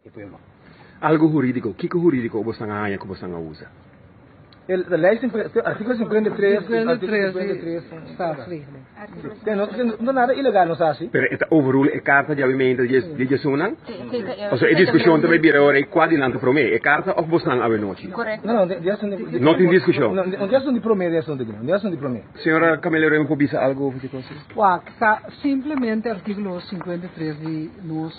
E pueblo. Algo hurídiko, kiko hurídiko boso a haña ku boso a usa? De ley, artículo 53, artículo 53, Staatsregeling. No, no nada ilegal nos hasi. Pero e ta overrule e karta di awimente di Jesunan? Osea, e diskushon ta bai bira ora ei kua di nan ta promé, e karta òf bosnan awenochi? Korekto. No, no, di asuntu di. No tin diskushon. No, di asuntu di promé, di asuntu di, di asuntu di promé. Señora Camelia Remy por bisa algu over di kos ei? Wak, ta simplemente artíkulo 53 di nos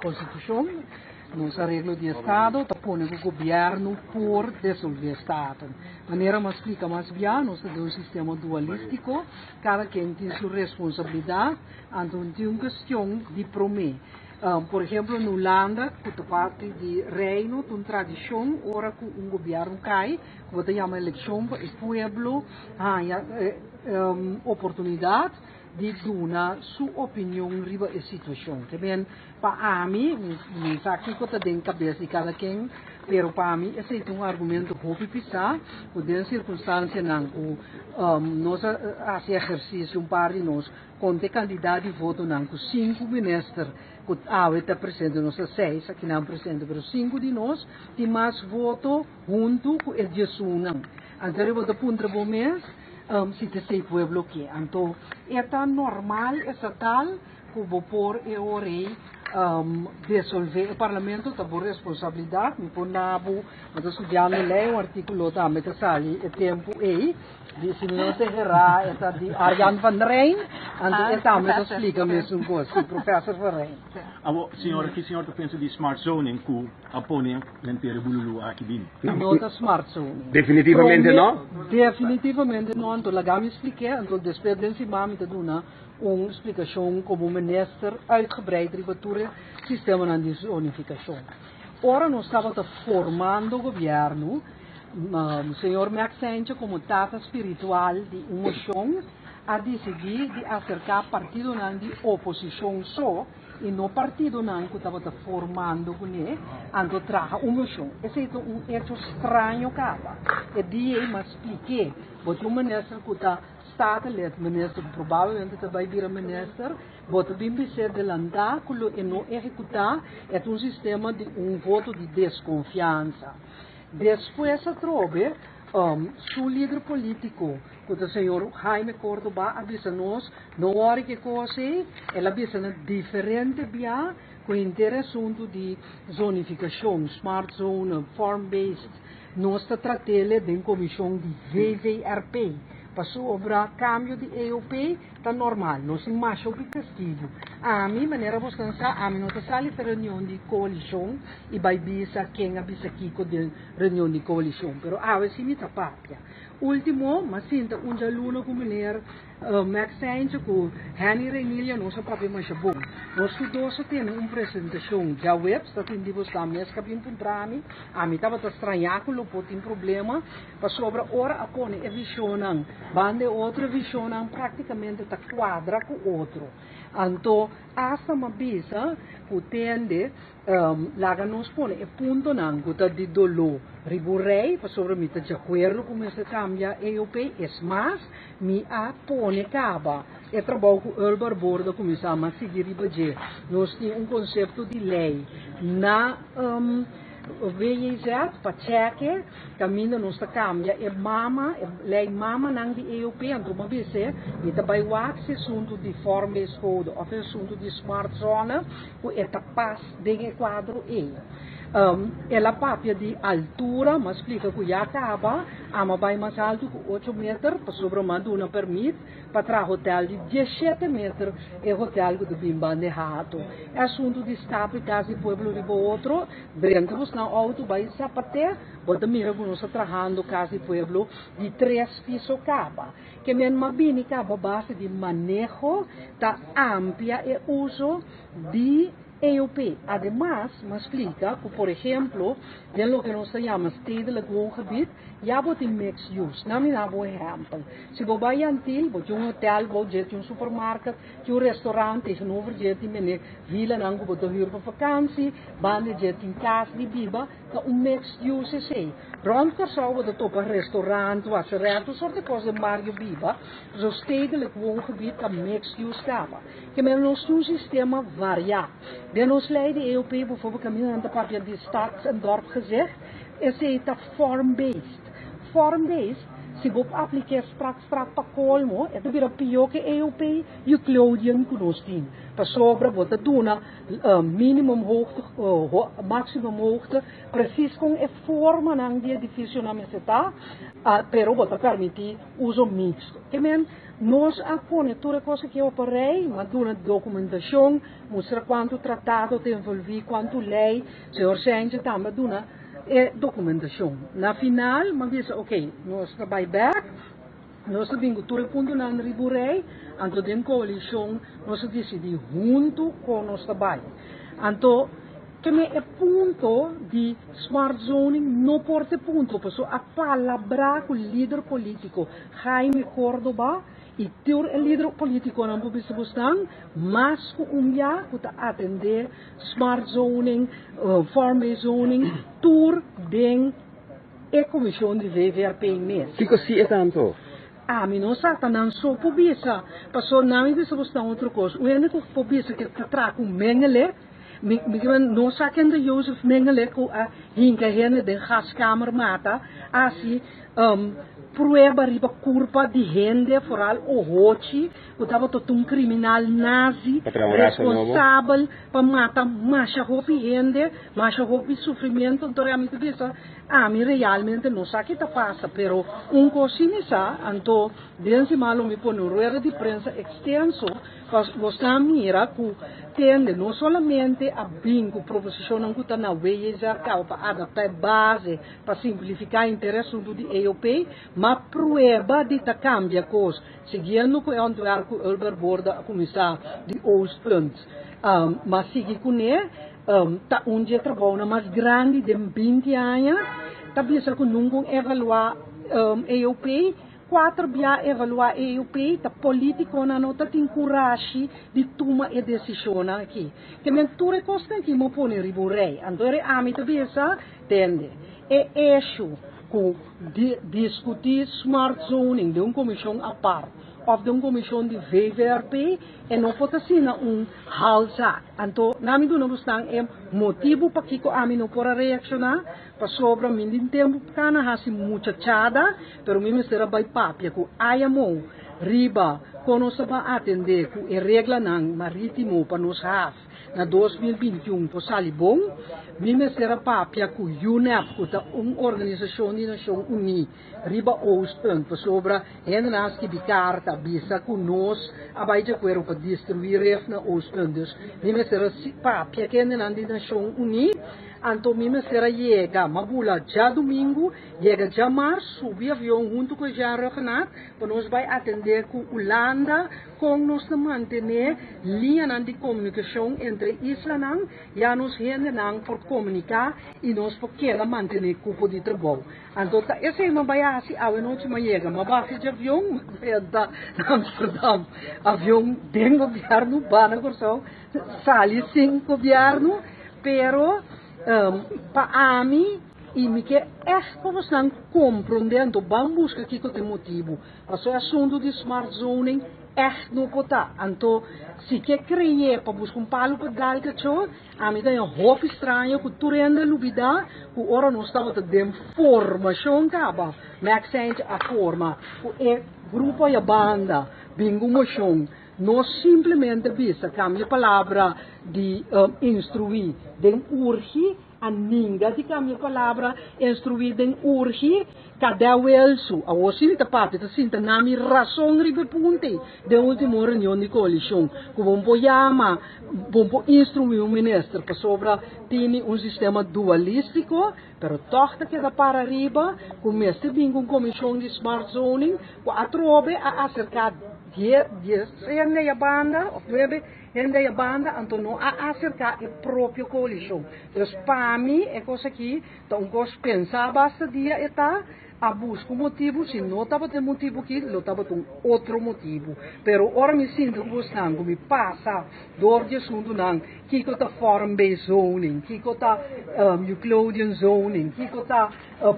Konstitushon. Nos areglo di estado ta pone ku gobièrnu por desolvé Staten. Manera mi a splika mas bia, nos ta den un sistema dualístiko, kada ken tin su responsabilidat, anto no tin un kestion di promé. Por ehemplo, na Hulanda, ku ta parti di Reino, ta un tradishon ora ku un gobièrnu kai, ku bo ta yama elekshon pa e pueblo haña oportunidat di duna su opinion riba e situashon. Te men, pa ami, mi sa kiko ta den kabes di kada ken, pero pa ami esei ta un argumento hopi pisá, ku den sirkunstansianan ku nos a hasi ehersisio un par di nos konta e kantidat di votonan ku sinku minister ku awe ta presente, nos ta seis akinan presente, pero sinku di nos tin mas voto huntu ku e diesunnan. Anto bo ta puntra bo mes, Si ta esei pueblo ke. Anto e ta normal estatal ku bo por e ora ei desolve e parlamento, ta bo responsabilidat. Mi por na bo, bo ta studiando lei, un artíkulo tambe ta sali e tempu ei, di si mi no ta erá e ta di Arjan van Rijn, anto e tambe ta splika mesun kos, si professor van Rijn. Awor, señora, ki señor ta pensa di smart zoning ku a pone henter e bululu aki bini? No ta smart zoning. Definitivamente no? Definitivamente no, anto laga mi splik'é, anto despues den siman mi ta duna un splikashon komo minister uitgebreid riba tur e sistemanan di zonifikashon. Ora nos tabata formando gobièrnu, señor Max Saintje komo tata spiritual di un moshon a disidí di aserká partidonan di oposishon so, i no partidonan ku tabata formando kuné, anto traha un moshon. Esei ta un echo straño kaba. E dia ei mas splik'é, bo tin un minister ku ta statenlid, minister ku probablemente ta bai bira minister, bo ta bin bis'é delantá ku lo e no ehekutá, e ta un sistema di un voto di deskonfiansa. Despues atrobe, su lider polítiko, ku ta señor Jaime Cordoba, a bisa nos, No wòri ku e kos ei, el a bisa na diferente bia ku henter e asuntu di zonifikashon, smart zone, form based, nos ta trat'ele den komishon di VVRP. Pasobra kambio di EOP ta normal, nos tin masha hopi testigu. Ami, manera bosnan sa, ami no ta sali pa reunion di koalishon i bai bisa ken a bisa kiko den reunion di koalishon, pero awe si mi ta papia. Ultimo, m'a sinta un djaluna ku meneer Max Saintje ku Henny Renilia nos a papia masha bon. Nos tur dos a tene un presentashon djaweps, ta tin di bo sa mes ka bin puntra mi. Ami tabata strañá ku lo por tin problema, pasobra ora a pone e vishonnan banda e otro, e vishonnan práktikamente ta kuadra ku otro. Anto asta m'a bisa ku tende Laga nos pone e puntonan ku ta di doló riba un rei, pasobra mi ta djakuerdo ku mester kambia EOP. Es mas, mi a pone kaba e trabou ku Earl Barbour ta kuminsá mas sigui riba dje. Nos tin un konsepto di lei na WJZ pa chèke kaminda nos ta kambia e mama, e lei mamanan di EOP. Anto mi a bis'é, mi ta bai wak si asuntu di vormbeescode òf e asuntu di smart zone. Ku e ta pas den e kuadro ei. El a papia di altura, m'a splika ku ya kaba ama bai mas altu ku ocho meter pasobra m'a duna permit pa traha hotel di dieshete meter, e hotel ku ta bin banda e hato. E asuntu di stapel kas di pueblo riba otro, drenta bos nan outo bai Zapate, bo ta mira ku nos ta trahando kas di pueblo di tres piso kaba. Ke men m'a bini kaba base di maneho ta amplia e uso di EOP. Ademas, m'a splika ku, por ehemplo, den loke nos ta yama stedelijk woongebied, Ya bo tin mixed use. Na mi duna bo ehèmpel. Si bo bai Jan Thiel, bo tin un hotel, bo dje tin un supermarket, tin un restaurant, tegenover dje tin mene vilanan ku bo ta hür pa vakansi, banda dje tin kas di biba, ta un mixed use esei. Rònt Kòrsou bo ta topa restaurant, waserèt, tur sort di kos den bario biba, pasobra stedelijk woongebied ta mixed use kaba. Ke men nos tin un sistema variá. Den nos lei di EOP bijvoorbeeld kaminda nan ta papia di stads en dorpgezicht, esei ta form-based. Form-based, si bo aplik'é strak strak pa kolmo, e ta bira pió ke EOP Euclidean ku nos tin. Pasobra bo ta duna minimum hoogte, maximum hoogte, presis kon e formanan di edifisionan mester ta, pero bo ta permití uso mixto. Ke men nos a pone tur e kos aki op rei, a duna dokumentashon, mustra kuantu tratado ta envolví, kuantu lei, señor Cijntje tambe a duna e dokumentashon. Na final mi a bisa ok, nos ta bai bèk, nos ta bin ku tur e puntonan riba un rei, anto den koalishon nos a disidí huntu kon nos ta bai. Anto keme e punto di smart zoning no por ta e punto, pasobra a palabrá ku lider polítiko Jaime Cordoba i tur e lider polítikonan por bisa bosnan mas ku un bia ku ta atendé smart zoning, form-based zoning, tur den e komishon di VVRP mes. Kiko si e tanto? Ami no sa ta nan so por bisa, paso nan mi bisa bosnan otro kos. Un hende ku por bisa ke ta traha ku Mengele, mi mi no sa ken ta Josef Mengele ku a hinka hende den gaskamer mata, hasi prueba riba kurpa di hende, foral ohochi ku tabata un kriminal nazi responsabel pa mata masha hopi hende, masha hopi sufrimentu. Anto ami ta bisa, ami realmente no sa ki ta pasa, pero un kos si mi sa, anto den siman lo mi pone un rueda di prensa ekstenso pa nos ta mira ku tende no solamente a bin ku proposishonnan ku ta na WJZ kaba pa adapta e base pa simplifiká henter e asuntu di EOP, ma prueba di ta kambia kos, siguiendo ku e ontwerp ku Ulber Borda a kuminsá di Oostpunt, ma sigui kuné, ta un di e trabounan mas grandi den 20 aña, ta bisa ku nunka un evaluá EOP, kuater bia evaluá EOP, ta polítikonan no ta tin kurashi di tuma e desishonnan aki. Ke men tur e kosnan aki mo pone riba un rei. Anto eri ami ta bisa. Tende e eshu ku di diskutí smart zoning den un komishon apart òf den un komishon di VVRP e no por ta asina un halzaak. Anto nan mi duna bosnan e motibu pakiko ami no por a reakshoná, pasobra mi tin tempu kana hasi muchachada, pero mi mester a bai papia ku IMO riba kon nos ta ban atendé ku e reglanan marítimo pa nos haf. Na 2021 por sali bon, mi mester a papia ku UNEP, ku ta un organisashon di Nashon Uní, riba Oostpunt, pasobra hendenan a skibi karta bisa ku nos a bai di akuerdo pa destruí ref na Oostpunt. Dus mi mester a papia ku hendenan di Nashon Uní, anto mi mester a yega, m'a bula djadumingu, yega djamars, subi avion huntu ku e Jean Ruggenaath pa nos bai atendé ku Ulanda, Kon nos ta mantené liñanan di komunikashon entre islanan ya nos hendenan por komuniká i nos por keda mantené kupo di trabou. Anto ta esei mi a bai hasi awe nochi mi a yega. Mi a baha dje avion, mi a drenta na Amsterdam. Avion den gobièrnu ba na Kòrsou, sali sin gobièrnu, pero pa ami i mi ke ègt pa bosnan komprondé anto ban buska kiko ta e motibu. Paso e asuntu di smart zoning ègt no por ta. Anto si ke kreyé pa buska un palu pa dal kachó, ami ta haña hopi straño ku tur hende a lubidá ku ora nos tabata den formashon kaba, Max Saintje a forma ku e grupo aya banda bin ku moshon. No simplemente bisa kambia palabra di instruí den urgi. A ninga di cambia palabra instruí den urgi cada welsu. Awor si mi ta papia ta sinta na mi rason riba e punta ei den ultimo reunion di coalicion cu bon por yama, bon por instruí un minister pasobra tini un sistema dualistico pero tog ta keda para riba cu mester bin cu un comision di smart zoning cu atrobe a acerca dies hende ya banda of nuebe Hende e banda anto no a aserká e propio koalishon. Dus pa mi e kos aki ta un kos pensá basta dia e ta. A buska un motibu, si no tabata e motibu aki, lo tabata un otro motibu. Pero ora mi sinta ku bosnan, ku mi pasa dor di asuntunan, kiko ta form-based zoning, kiko ta Euclidean zoning, kiko ta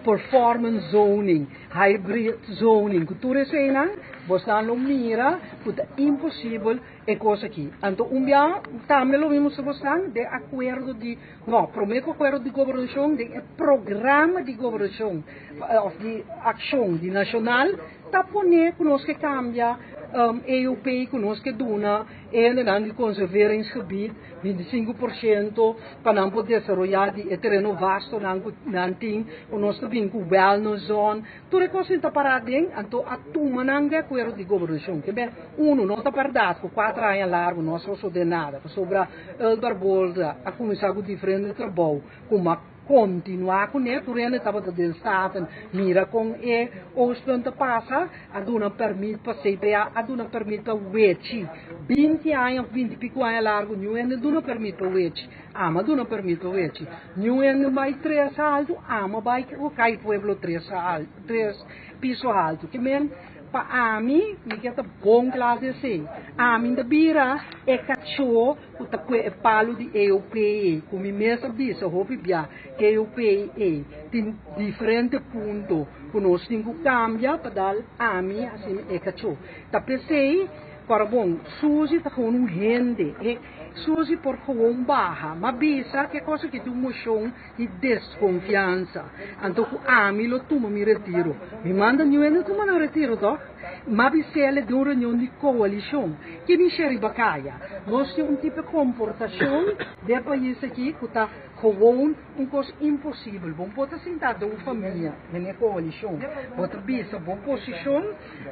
performance zoning, hybrid zoning, ku tur eseinan, bosnan lo mira ku ta imposibel e kos aki. Anto un bia tambe lo mi mustra bosnan den akuerdo di, no, promé ku akuerdo di gobernashon, den e programa di gobernashon òf di akshon di nashonal ta pone ku nos ke kambia EOP, ku nos ke duna e hendenan di conserveringsgebied 25% pa nan por desaroyá di e tereno vastonan ku nan tin, ku nos ta bin ku wellness zone. Tur e kos ta pará aden, anto a tuma nan di akuerdo di gobernashon. Ke ben, unu, no ta bèrdat ku kuater aña largu no a sosodé nada, pasobra Eldar Bolda a kuminsá ku diferente trabou ku a kontinuá kuné. Tur hende tabata den Staten mira kon e Oostpunt ta pasa, a duna pèrmit pa CPA, a duna pèrmit pa Wechi. 20 aña òf 20 i piku aña largu niun hende duna pèrmit pa Wechi. Ami a duna pèrmit pa Wechi. Niun hende bai tres haltu, ami a bai kai pueblo tres haltu, tres piso haltu. Ke men pa ami, mi ke ta bon kla di esei. Ami ta bira e kachó ku ta kue e palu di EOP ei, ku mi mes a bisa hopi bia ku EOP ei tin diferente punto ku nos tin ku kambia pa dal ami asina e kachó. Ta p'esei, kòrda bon, Suzy ta gewoon un hende. E Suzy por gewoon baha, ma bisa ke cosa ki tin un mocion di desconfiansa, anto cu ami lo tuma mi retiro. Mi manda niun hende tuma nan retiro toch? Ma bisele den un reunion di coalicion. Ki mi share riba caya? Nos tin un tipo comportacion den e pais aki cu ta gewoon un cos imposibel. Bo por ta sinta den un famia, den e coalicion, bo ta bisa bo posicion,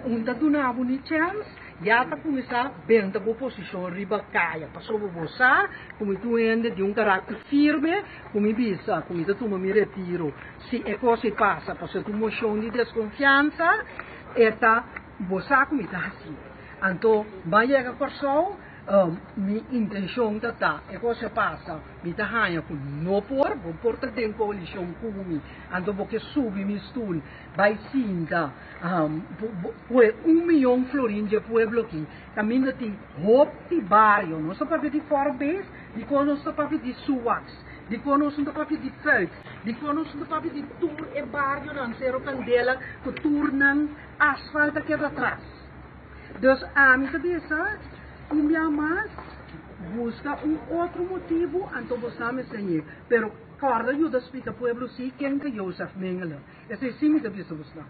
un ta duna bo ni chance. Ya ta kuminsá benta bo posishon riba kaya, pasobra bo sa ku mi ta un hende di un karakter firme, ku mi bisa ku mi ta tuma mi retiro si e kos ei pasa, pasobra ta un moshon di deskonfiansa, e ta bo sa ku mi ta hasi. Anto ban yega Kòrsou, mi intenshon ta ta e kos a pasa, mi ta haña ku no por, bo por ta den koalishon ku mi, anto bo ke subi mi stul bai sinta. Kue un miyon florin dje pueblo aki kaminda tin hopi bario. Nos ta papia di Forbes, dikon nos ta papia di Suwax, dikon nos no ta papia di Fuik, dikon nos no ta papia di tur e barionan Sero Kandela ku tur nan asfalt a keda atras. Dus ami ta bisa un bia mas buska un otro motibu anto bo sa mester ñe. Pero kòrda yuda splika pueblo si ken ta Josef Mengele. Esei si mi ta bisa bosnan.